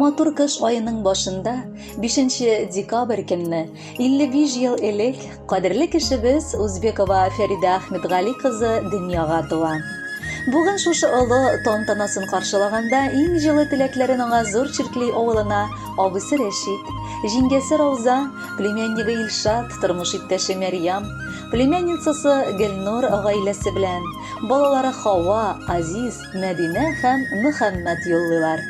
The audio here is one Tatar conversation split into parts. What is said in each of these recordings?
Матур кыш аеның башында, 5 декабрь көнне, 55 ел элек, кадерле кешебез Узбекова Фәридә Ахмедгали кызы дөньяга туа. Бүген шушы олы тантанасын каршылаганда иң җылы теләкләрен аңа Зур Чиркли авылына абыйсы Рәшит, җиңгәсе Рауза, племяннигы Илшат, тормыш иптәше Мәрьям, племянницасы Гөлнур гаиләсе белән, балалары Хава, Азиз, Мәдинә һәм Мөхәммәт юллыйлар.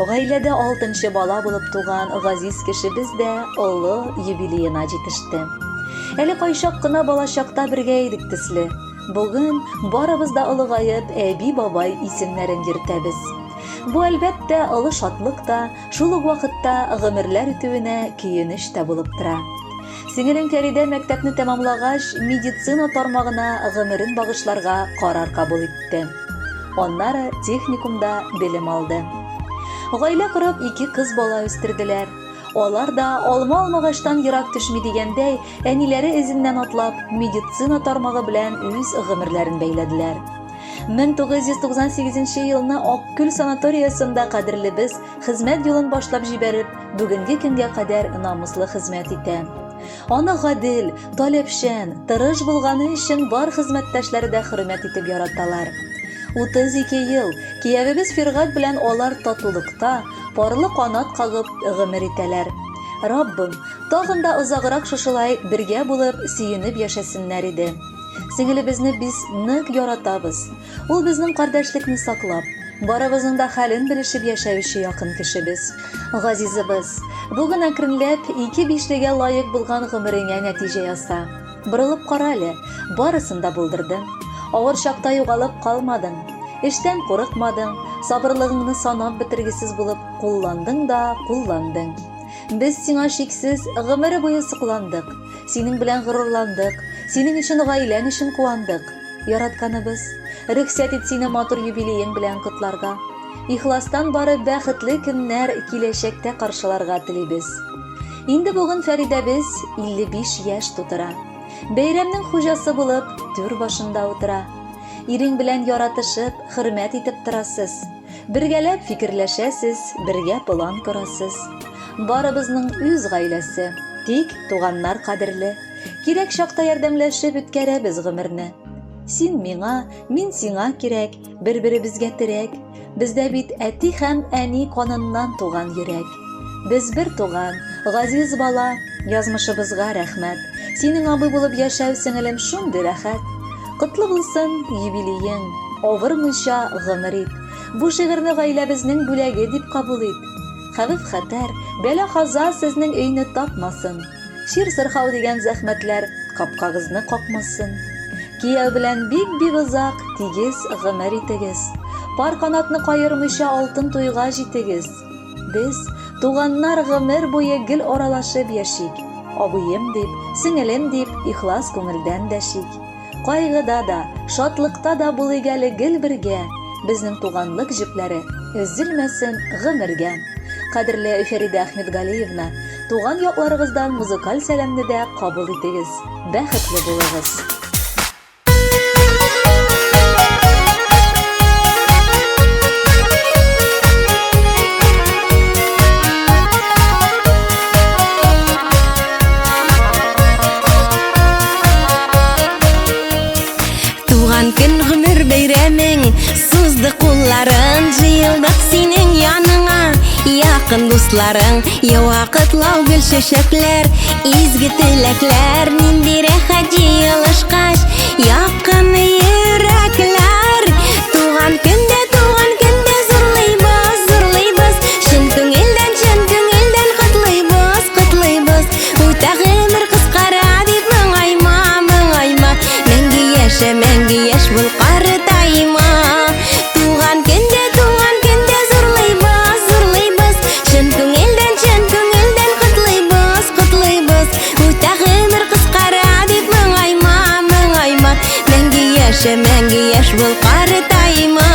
Гаиләдә алтынчы бала булып туган газиз кешебез дә олы юбилеена җитеште. Әле кайчак кына балачакта бергә идек төсле. Бүген барыбыз да олыгаеп, әби-бабай исемнәрен йөртәбез. Бу, әлбәттә, олы шатлык та, шул ук вакытта гомерләр үтүенә көенеч тә булып тора. Сеңелем Фәридә мәктәпне тәмамлагач, медицина тармагына гомерен багышларга карар кабул итте. Аннары техникумда белем алды. Гаилә корып, ике кыз бала үстерделәр. Алар да алма алмагачтан ерак төшми дигәндәй, әниләре эзеннән атлап, медицина тармагы белән үз гомерләрен бәйләделәр. 1998 елны Аккүл санаториясендә кадерлебез хезмәт юлын башлап җибәреп, бүгенге көнгә кадәр намуслы хезмәт итә. Аны гадел, таләпчән, тырыш булганы өчен бар хезмәттәшләре дә хөрмәт итеп яраталар. 32 ел киявебез Фиргать белән алар татулыкта, парлы канат кагып гомер итәләр. Раббым, тагын да озаграк шушылай бергә булып, сөенеп яшәсеннәр иде. Сеңелебезне без нык яратабыз. Ул безнең кардәшлекне саклап, барыбызның да хәлен белешеп яшәүче якын кешебез. Газизыбыз, бүген әкренләп ике бишлегә лаек булган гомереңә нәтиҗә яса. Борылып кара әле, барысын да булдырдың. Авыр чакта югалып калмадың. Эштән курыкмадың, сабырлыгыңны санап бетергесез булып кулландың да кулландың. Без сиңа шиксез гомере буе сокландык, синең белән горурландык, синең өчен гаиләң өчен куандык. Яратканыбыз, рөхсәт ит сине матур юбилеең белән котларга. Ихластан бары бәхетле көннәр киләчәктә каршыларга телибез. Инде бүген Фәридәбез 55 яшь тутыра. Бәйрәмнең хуҗасы булып, түр башында утыра. Ирең белән яратышып, хөрмәт итеп торасыз. Бергәләп фикерләшәсез, бергә план корасыз. Барыбызның үз гаиләсе, тик туганнар кадерле. Кирәк чакта ярдәмләшеп үткәрәбез гомерне. Син миңа, мин сиңа кирәк, бер-беребезгә терәк. Бездә бит әти һәм әни каныннан туган йөрәк. Без бер туган, газиз бала, язмышыбызга рәхмәт. Синең абый булып яшәү, сеңелем, шундый рәхәт. Котлы булсын юбилеең, авырмыйча гомер ит. Бу шигырьне гаиләбезнең бүләге дип кабул ит. Хәвеф-хәтәр, бәла-каза сезнең өйне тапмасын. Чир-сырхау дигән зәхмәтләр капкагызны какмасын. Кияү белән бик-бик озак, тигез гомер итегез. Пар канатны каермыйча алтын туйга җитегез. Без, туганнар, гомер буе гел аралашып яшик. Абыем дип, сеңелем дип, ихлас күңелдән дәшик. Кайгыда да, шатлыкта да булыйк әле гел бергә, Безнең туганлык җепләре өзелмәсен гомергә. Кадерле Фәридә Әхмәтгалиевна, туган якларыгыздан музыкаль сәламне дә кабул итегез. Бәхетле булыгыз! Туган көн гомер бәйрәмең Сузды кулларын Җыелдык синең яныңа Якын дусларың Ява котлау гөл чәчәкләр Изге теләкләр Нинди рәхәт җыелышкач Якын йөрәкләр Туган көндә, туган көндә Зурлыйбыз, зурлыйбыз Чын күңелдән, чын күңелдән Котлыйбыз, котлыйбыз Үтә гомер кыскара дип моңайма, моңайма. Мәңге яшә, мәңге яшь бул, картайма. Туган көндә, туган көндә зурлыйбыз, зурлыйбыз. Чын күңелдән, чын күңелдән котлыйбыз, котлыйбыз. Үтә гомер кыскара дип моңайма, моңайма. Мәңге яшә, мәңге яшь бул, картайма.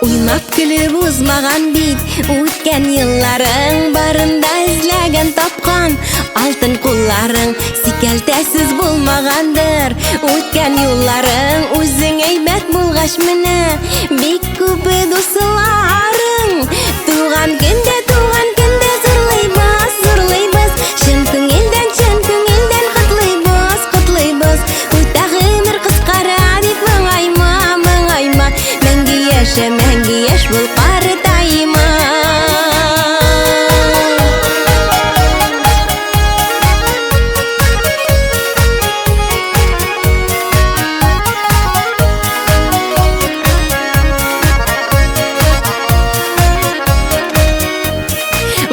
Уйнап көлеп узмаган бит үткән елларың барында эзләгән тапкан Алтын кулларың сикәлтәсез булмагандыр. Үткән юлларың үзең әйбәт булгач менә бик күп дусларың. Туган көндә, туган көндә зурлыйбыз, зурлыйбыз. Чын күңелдән, чын күңелдән котлыйбыз, котлыйбыз. Үтә гомер кыскара дип моңайма, моңайма. Мәңге яшә, мәңге яшь бул, картайма.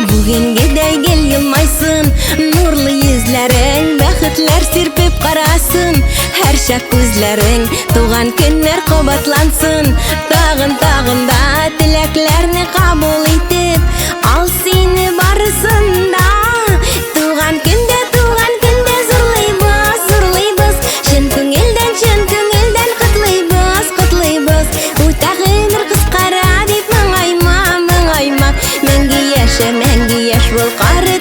Бүгенгедәй гел елмайсын, нурлы йөзләрең, бәхетләр сирпеп карасын, һәрчак күзләрең, туган көннәр кабатлансын, тагын тагын да теләкләрне кабул итеп, ал сине барысын да. Туган көндә, туган көндә зурлыйбыз, зурлыйбыз, чын күңелдән, чын күңелдән котлыйбыз, котлыйбыз. Үтә гомер кыскара дип моңайма, моңайма, мәңге яшә, мәңге яшь бул, картайма.